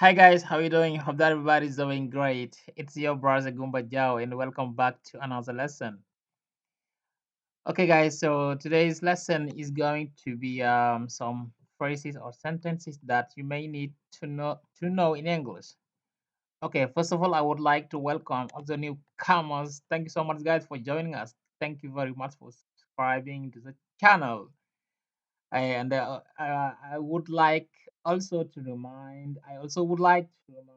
Hi guys, how you doing? Hope that everybody's doing great. It's your brother Gumba Jao and welcome back to another lesson. Okay guys, so today's lesson is going to be some phrases or sentences that you may need to know in English. Okay, first of all, I would like to welcome all the newcomers. Thank you so much guys for joining us. Thank you very much for subscribing to the channel. And I would like also to remind I also would like to remind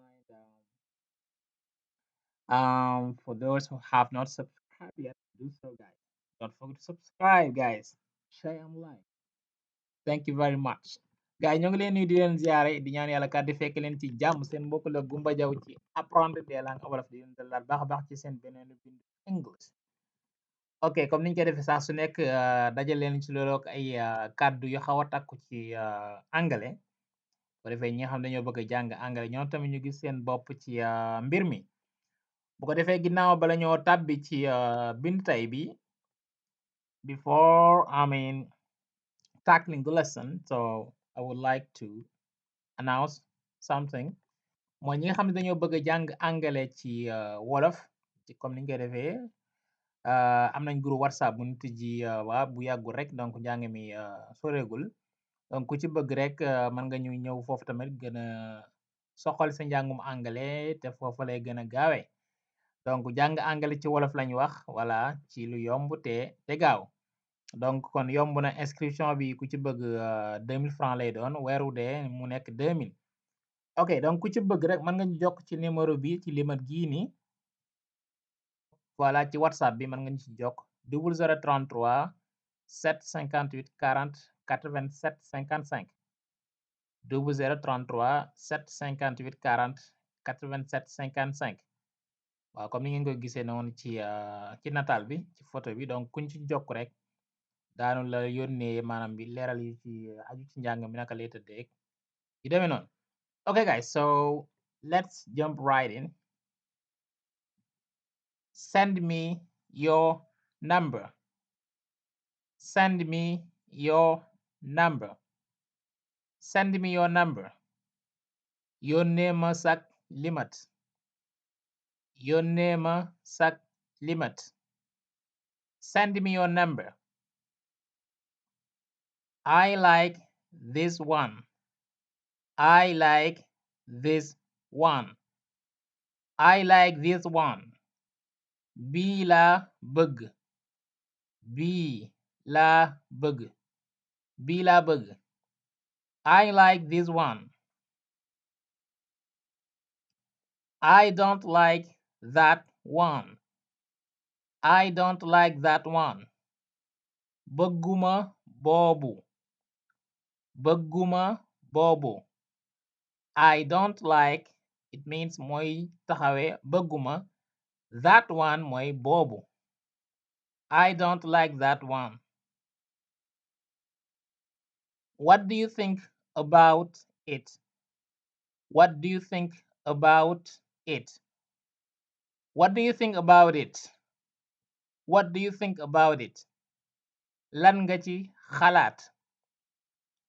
for those who have not subscribed yet, do so, guys. Don't forget to subscribe, guys. Share and like. Thank you very much. Guys, ñoo ngi leen nuyu di leen ziare di ñaan yàlla kàddu fekk leen ci jàmm seen mbokk la Gumba Jaw ci apprendre des langues wolof di leen dalal baax a baax ci seen beneen bind English. Ok, comme niñ koy defee saa su nekk dajal leen ci loolu ak ay kàddu yu xaw a takku ci angale. Bu defee ñi nga xam dañoo bëgg a jàng angale ñoom tamit ñu gis seen bopp ci mbir mi. Bu ko defee ginnaaw bala ñoo tàbbi ci bind tay bi before tackling the lesson, so I would like to announce something. Mooy ñi nga xam ne dañoo bëgg a jàng angale ci wolof ci comme niñ koy defee am nañ groupe whatsapp bu ñu tijji waa bu yàggul rek donc njàng mi soreegul donc ku ci bëgg rek mën nga ñu ñëw foofu tamit gën a soxal sa njàngum angale te foofu lay gën a gaawee. Donc jàng angale ci wolof lañ wax voilà ci lu yomb te gaaw donc kon yomb na inscription bi ku ci bëgg 2000 francs lay doon weer wu dee mu nekk 2000. Ok donc ku ci bëgg rek mën nga ñu jokk ci numéro bi ci limat gii nii voilà ci whatsapp bi mën nga ñu ci jokk 0033 758 40 87 55 0033 758 40 87 55. waaw comme ni ngeen ko gisee noonu ci nataal bi ci photo bi donc kuñ ci jokk rek daanu la yónnee maanaam bi leeral yi ci aju ci njàng mi naka lay tëddeeg yu demee noonu. Okay guys, so let's jump right in. Send me your number. Send me your number. Send me your number. Yónnee ma sak limat. Yónnee ma sak limat. Send me your number. I like this one. I like this one. I like this one. Bii laa bëgg. Bii laa bëgg. Bii laa bëgg. I like this one. I don't like that one. I don't like that one. Bëgguma boobu. Bëgguma boobu. I don't like, it means mooy taxawee bëgguma. That one mooy boobu. I don't like that one. What do you think about it? What do you think about it? What do you think about it? What do you think about it? Lan nga ci xalaat?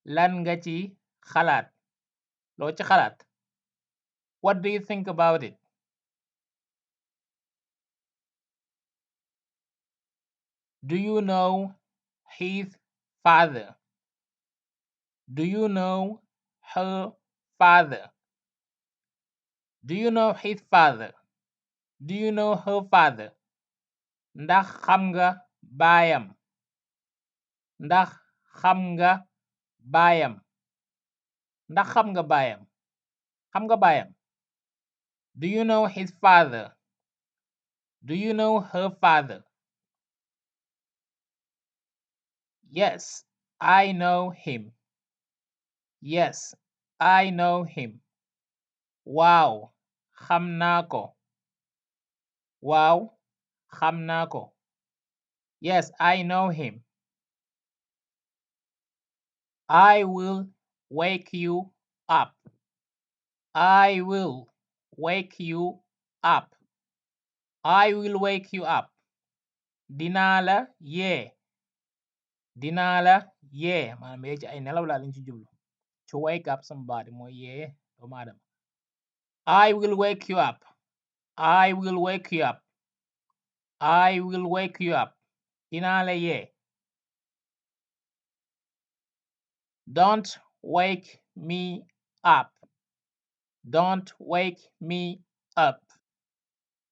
Lan nga ci xalaat? Loo ci xalaat? What do you think about it? Do you know his father? Do you know her father? Do you know his father? Do you know her father? Ndax xam nga baayam? Ndax xam nga baayam? Ndax xam nga baayam? Xam nga baayam? Do you know his father? Do you know her father? Yes, I know him. Yes, I know him. Waaw, xam naa ko. Waaw, xam naa ko. Yes, I know him. I will wake you up. I will wake you up. I will wake you up. Dinaa la yee. Dinaa la yee maanaam yee ci ay nelaw laa lañ ci jublu. To wake up somebody mooy yee doomu aadama. I will wake you up. I will wake you up. I will wake you up. Dinaa la yee. Don't wake me up. Don't wake me up.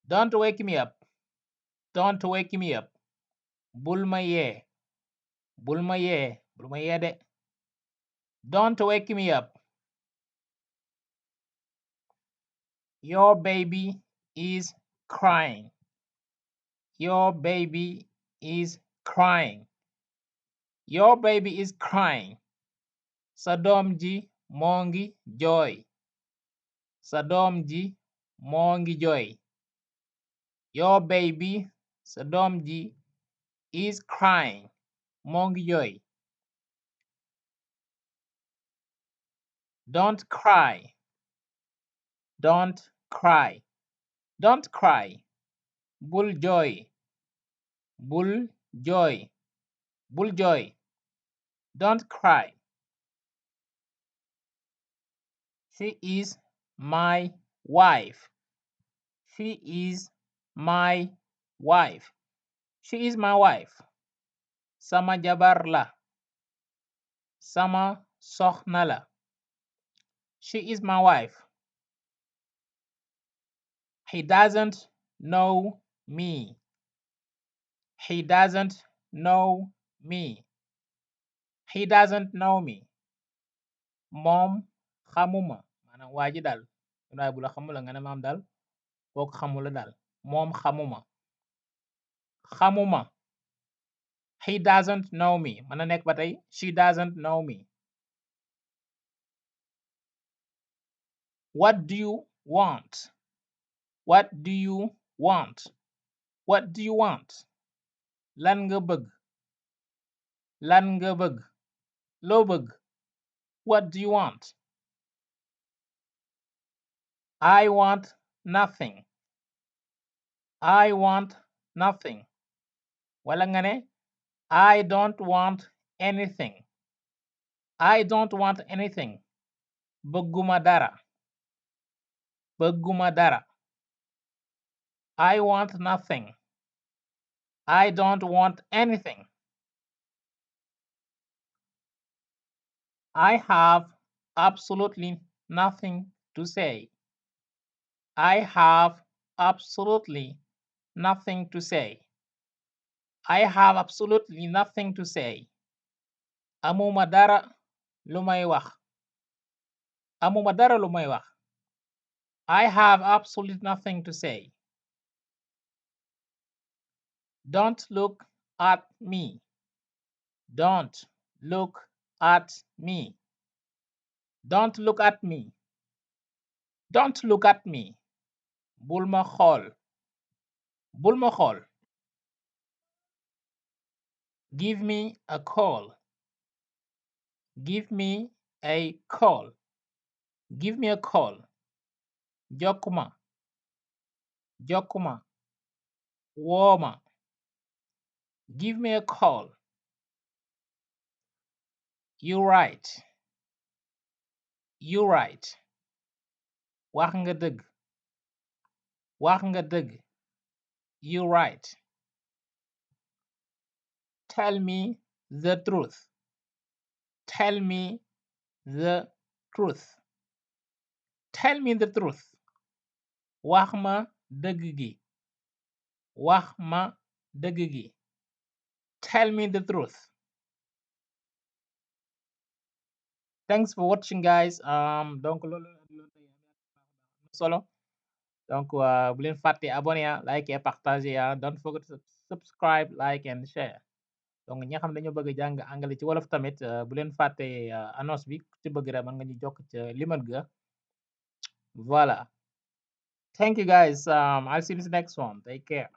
Don't wake me up. Don't wake me up. Bul ma yee. Bul ma yee. Bul ma yee de. Don't wake me up. Your baby is crying. Your baby is crying. Your baby is crying. Sa doom ji moo ngi jooy. Sa doom ji moo ngi jooy. Your baby, sa doom ji, is crying. Moo ngi jooy. Don't cry. Don't cry. Don't cry. Bul jooy. Bul jooy. Bul jooy. Don't cry. She is my wife. She is my wife. She is my wife. Sama jabar la. Sama soxna la. She is my wife. He doesn't know me. He doesn't know me. He doesn't know me. Moom xamuma. Maanaam waa ji daal. Waaye bu la xamula nga ne maam daal kooku xamula daal. Moom xamuma. Xamuma. He doesn't know me. Mën na nekk ba tey she doesn't know me. What do you want? What do you want? What do you want? Lan nga bëgg? Lan nga bëgg? Loo bëgg? What do you want? I want nothing. I want nothing. Wala nga ne I don't want anything. I don't want anything. Bëgguma dara. Bëgguma dara. I want nothing. I don't want anything. I have absolutely nothing to say. I have absolutely nothing to say. I have absolutely nothing to say. Amuma dara lu may wax. Amuma dara lu may wax. I have absolutely nothing to say. Don't look at me. Don't look at me. Don't look at me. Don't look at me. Bul ma xool. Bul ma xool. Give me a call. Give me a call. Give me a call. Jokkuma. Jokkuma. Wooma. Give me a call. You right. You right. Wax nga dëgg. Wax nga dëgg. You right. Tell me the truth. Tell me the truth. Tell me the truth. Wax ma dëgg gi. Wax ma dëgg gi. Tell me the truth. Thanks for watching, guys. Donc loolu solo. Donc bu leen fàtte abonné like et partager don't forget to subscribe, like and share. Donc ñi nga xam ne dañoo bëgg a jàng anglais ci wolof tamit bu leen fàtte annonce bi ku ci bëgg rek mën nga ñu jokk ca limal ga. Voilà. Thank you, guys. I'll see you in the next one. Take care.